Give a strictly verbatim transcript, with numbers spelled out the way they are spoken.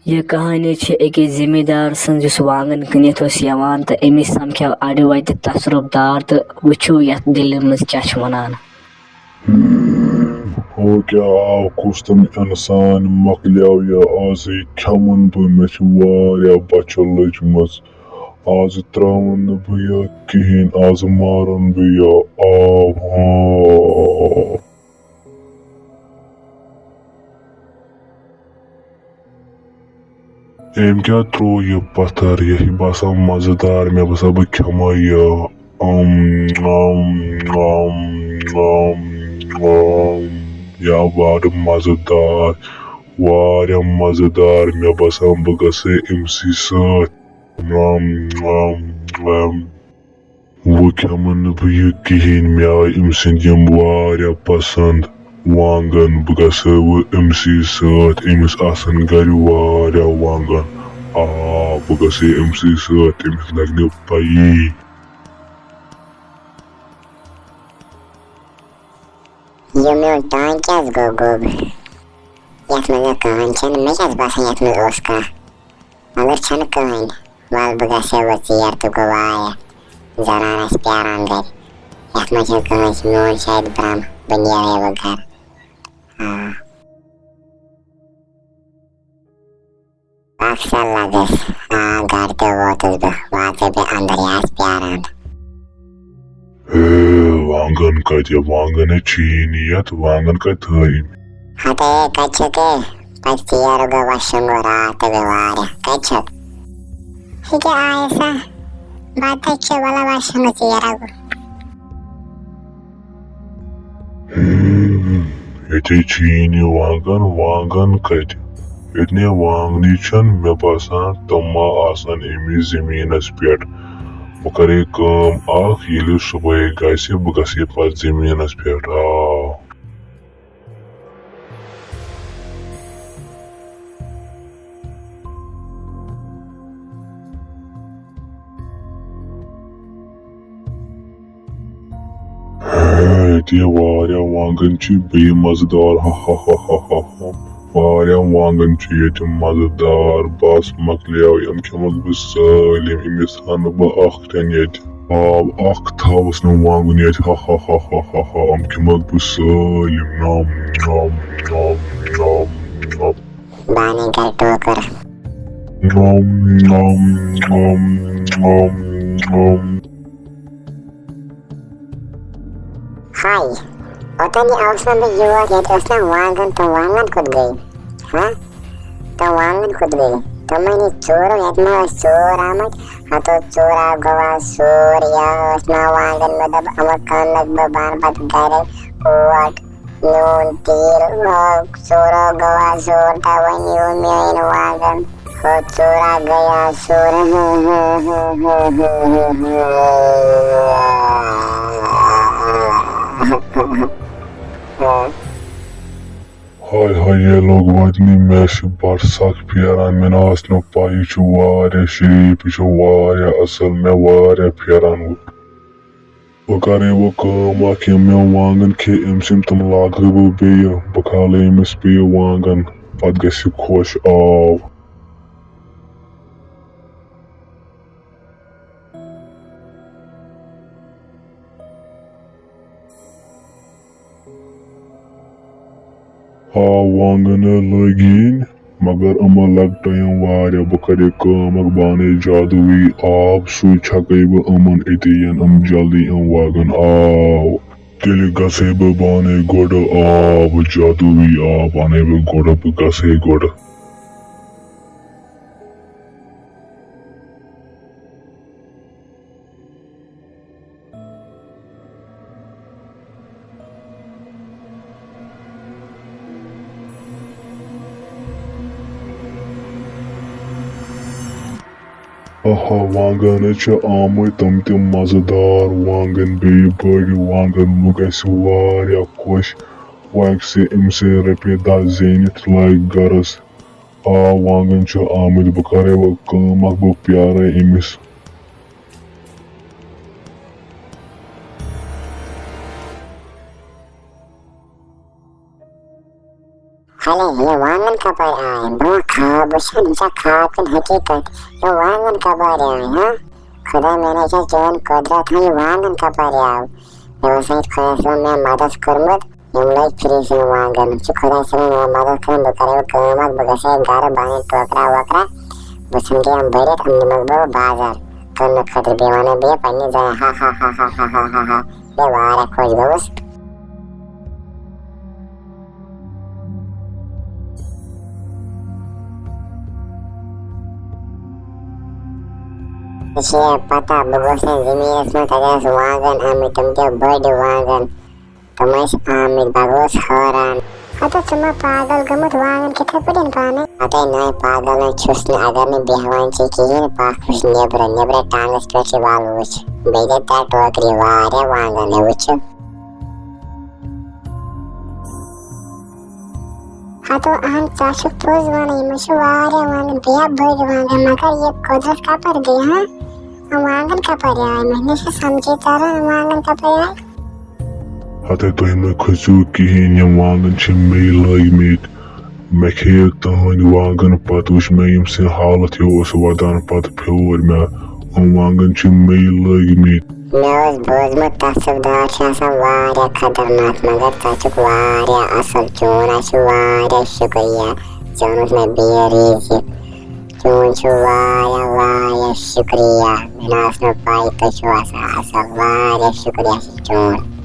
یہِ کہانی چھِ أکِس زٔمیٖندار سٕنٛز، یُس وانٛگن کٕنِتھ اوس یِوان تہٕ أمِس سمکھیو اَڈٕ وَتہِ تصرُف دار، تہٕ وٕچھِو یَتھ دِلہِ منٛز کیٛاہ چھُ وَنان۔ ہو کیٛاہ آو کُس تام اِنسان، مۄکلیو یہِ آزٕے کھٮ۪وُن بہٕ، مےٚ چھِ واریاہ بۄچھِ لٔجمٕژ، آز ترٛاوَن نہٕ بہٕ یہِ کِہیٖنۍ، آز مارَن بہٕ یہِ آو۔ ہاں۔ أمۍ کیٛاہ ترٛوو یہِ پَتھر؟ یہِ چھِ باسان مَزٕدار، مےٚ باسان بہٕ کھٮ۪مہٕ یہِ۔ ام، ام، ام، ام، ام۔ یا بَڑٕ مَزٕدار، واریاہ مَزٕدار، مےٚ باسان بہٕ گژھٕ أمۍ سٕے سۭتۍ۔ ام، ام، ام۔ وۄنۍ کھٮ۪مہٕ نہٕ بہٕ یہِ کِہیٖنۍ، مےٚ آے أمۍ سٕنٛدۍ یِم واریاہ پسنٛد وانٛگن، بہٕ گژھٕ وۄنۍ أمۍ سٕے سۭتۍ، أمِس آسن گرِ واریاہ وانٛگن۔ آ، بہٕ گژھٕ أمۍ سٕے سۭتۍ، أمِس لگہِ نہٕ پَیی۔ یہِ میون ٹانٛگ کیٛازِ گوٚو گوٚب؟ یَتھ منٛز نہٕ کٕہٕنۍ چھَنہٕ، مےٚ کیٛازِ باسان یَتھ منٛز اوس کانٛہہ؟ مگر چھَنہٕ کٕہٕنۍ۔ وَلہٕ بہٕ گژھٕ ہا وۄنۍ ژیر تہٕ گوٚو وایا زَنان آسہِ پیٛاران گَرِ۔ یَتھ منٛز چھَنہٕ کٕہٕنۍ، میون شاید برٛم، بہٕ نیرٕ ہا وۄنۍ گَرٕ۔ آ۔ اکھ سا لگس، آ، گرٕ تہِ ووتُس بہٕ، واتہٕ بہٕ اندر، یہِ آسہِ پیاران۔ ہے، وانگن کتہِ؟ وانگن ہے چھی نہٕ یتھ، وانگن کتہِ تھٲوۍ أمۍ؟ ہتے، کتہِ چھکھ ہے؟ تتہِ ژیر گوٚو، وشُن گوٚو، راتھ تہِ گٔے واریاہ، کتہِ چھکھ؟ یہِ کیٛاہ آیہِ سا؟ بتہٕ چھِ، وَلہٕ وشُن گوٚو، ژیر گوٚو۔ ہم، ییٚتے چھُیی نہٕ وانگن، وانگن کتہِ؟ ییٚتہِ نے وانگنٕے چھَنہٕ، مےٚ باسان تِم ما آسن أمِس زٔمیٖنس پٮ۪ٹھ۔ بہٕ کرے کٲم اکھ، ییٚلہِ صُبحٲے گژھِ، بہٕ گژھٕ یہِ پتہٕ زٔمیٖنس پٮ۪ٹھ۔ آ۔ ہے، ییٚتہِ واریاہ وانٛگن چھِ، بیٚیہِ مَزٕدار۔ ہا ہا ہا۔ واریاہ وانٛگن چھِ ییٚتہِ مَزٕدار۔ بس مۄکلیو، یِم کھٮ۪مَکھ بہٕ سٲلِم۔ أمِس تھاونہٕ بہٕ اکھ تہِ ییٚتہِ۔ آو اکھ تھاوَس نہٕ وانٛگُن ییٚتہِ۔ ہا ہا ہا۔ یِم کھٮ۪مَکھ بہٕ سٲلِم۔ نام، نام، نام، نام، نام۔ بانٕے کر ٹوکر۔ نام، نام، نام، نام، نام۔ ہاے، اوٚتام اوس نہٕ بہٕ یور، ییٚتہِ ٲسۍ نہ وانٛگن، تِم وانٛگن کوٚت گٔے؟ ہا؟ تِم وانٛگن کوٚت گٔے؟ تِمن یہِ ژوٗرُم، ییٚتہِ ما ٲسۍ ژوٗر آمٕتۍ؟ ہتو ژوٗر آو، گوٚو آز سورُے، یا ٲسۍ ما وانٛگن؟ مےٚ دوٚپ، یِمن کٕنکھ بہٕ، بہٕ انہٕ پتہٕ گرے اوٹ۔ میون تیٖر لوگ، ژوٗرو گوٚو آز سور، تہٕ وۄنۍ یِیِو میٲنۍ وانٛگن۔ ہو ژوٗرا گٔیا سور۔ ہاے ہاے، یہِ لوٚگ وَدنہِ، مےٚ چھِ بَڑٕ سَخ پھیران، مےٚ نہ ٲس نہٕ پَے، یہِ چھُ واریاہ شریٖف، یہِ چھُ واریاہ اَصٕل، مےٚ واریاہ پھیران وۄنۍ۔ بہٕ کَرٕ وۄنۍ کٲم اَکھ، یِم مےٚ وانٛگَن کھے أمۍ سٕنٛدۍ، تِم لاگہٕ بہٕ بیٚیہِ، بہٕ کھالہٕ أمِس بیٚیہِ وانٛگَن، پَتہٕ گژھِ یہِ خۄش۔ آو۔ آ، وانٛگن لٲگۍ یِنۍ، مگر یِمن لگہِ ٹایم واریاہ۔ بہٕ کرٕ کٲم اکھ، بہٕ انہٕ جادوٗیی آب، سُے چھکے بہٕ یِمن أتی، یِن یِم جلدی یِم وانٛگن۔ آو، تیٚلہِ گژھے بہٕ، بہٕ انہٕ گۄڈٕ آب، جادوٗیی آب انہٕ بہٕ گۄڈٕ، بہٕ گژھے گۄڈٕ۔ آہا، وانٛگن حظ چھِ آمٕتۍ، تِم تہِ مَزٕدار وانٛگن، بیٚیہِ بٔڑۍ وانٛگن۔ وۄنۍ گژھِ واریاہ خۄش، وۄنۍ ہیٚکہِ سُہ أمۍ سٕے رۄپیہِ دَہ زیٖنِتھ، لَگہِ گَرَس۔ آ، وانٛگن چھِ آمٕتۍ، بہٕ کَرَے وۄنۍ کٲم اَکھ، بہٕ پیٛارَے أمِس۔ ہلے، یہِ وانٛگن کپٲرۍ آے؟ برٛونٛہہ کھاو، وٕچھان، یہِ چھا خواب کِنہٕ حقیٖقت؟ یِم وانٛگن کَپٲرۍ آے، ہاں؟ خۄدا، مےٚ نَے چھا چٲنۍ قۄدرت، ہاں، یہِ وانٛگن کَپٲرۍ آو؟ مےٚ باسان، یہِ خۄدایَس اوس مےٚ مَدَد کوٚرمُت۔ یِم لٔگۍ فِرِج یِم وانٛگن۔ چھِ خۄداے صٲبَن مےٚ مَدَد کَران، بہٕ کَرٕ یِمَن کٲم اَکھ، بہٕ گژھٕ ہا گَرٕ، بہٕ اَنہٕ ٹوکرا ووکرا، بہٕ ژھٕنہٕ یِم بٔرِتھ، یِم نِمَکھ بہٕ بازار کٕننہٕ خٲطرٕ، بیٚیہِ وَنہٕ بہٕ یہِ پنٛنہِ زَنہِ، ہا ہا ہا۔ بہٕ واریاہ خۄش گوٚوُس۔ ژےٚ چھےٚ پَتہ، بہٕ گوس نہٕ زٔمیٖنَس منٛز، تَتہِ ٲس وانٛگَن آمٕتۍ، تِم تہِ بٔڑۍ وانٛگَن۔ تِم ٲسۍ آمٕتۍ، بہٕ گوس حٲران۔ ہَتہٕ ژٕ ما پاگل گٔمٕژ، وانٛگَن کِتھَے پٲٹھۍ پانَے؟ ہَتَے نَے پاگل نَے چھُس نہٕ، اگر نہٕ بیٚہوان چھِ کِہیٖنۍ، پَکھ وٕچھ نیٚبرٕ، نیٚبرٕ ٹانٛگَس پٮ۪ٹھ چھِ وَل وٕچھ۔ بیٚیہِ گٔے تَتہِ ٹوکرِ واریاہ وانٛگَن، مےٚ وٕچھِ۔ ہتو اہن، ژٕ چھُکھ پوٚز وَنان، یِمن چھِ واریاہ وانٛگن، بیٚیہِ بٔڑۍ وانٛگن، مگر یہِ قۄدرت کپٲرۍ گٔے، ہاں؟ یِم وانٛگن کپٲرۍ آے؟ مےٚ نہٕ چھُ سمجھے تران، یِم وانٛگن کپٲرۍ آے؟ ہتے تُہۍ مہ کھٔژِو کِہیٖنۍ، یِم وانٛگن چھِ مے لٲگۍ مٕتۍ۔ مےٚ کھیٚیَکھ تُہٕنٛدۍ وانٛگن، پتہٕ وٕچھ مےٚ ییٚمہِ سٕنٛدِ حالت یہِ اوس ودان، پتہٕ پھیوٗر مےٚ۔ یِم وانٛگن چھِ مے لٲگۍ مٕتۍ۔ مےٚ اوس بوٗزمُت تصف دار چھِ آسان واریاہ خطرناک، مگر ژٕ چھُکھ واریاہ اصل، چون آسہِ واریاہ شُکریہ، ژٕ اوٚنُتھ مےٚ بیٚیہِ رِزق، چون چھُ واریاہ واریاہ شُکریہ، مےٚ نہ ٲس نہٕ پَے تُہۍ چھِو آسان اصل، واریاہ شُکریہ چھُ چون۔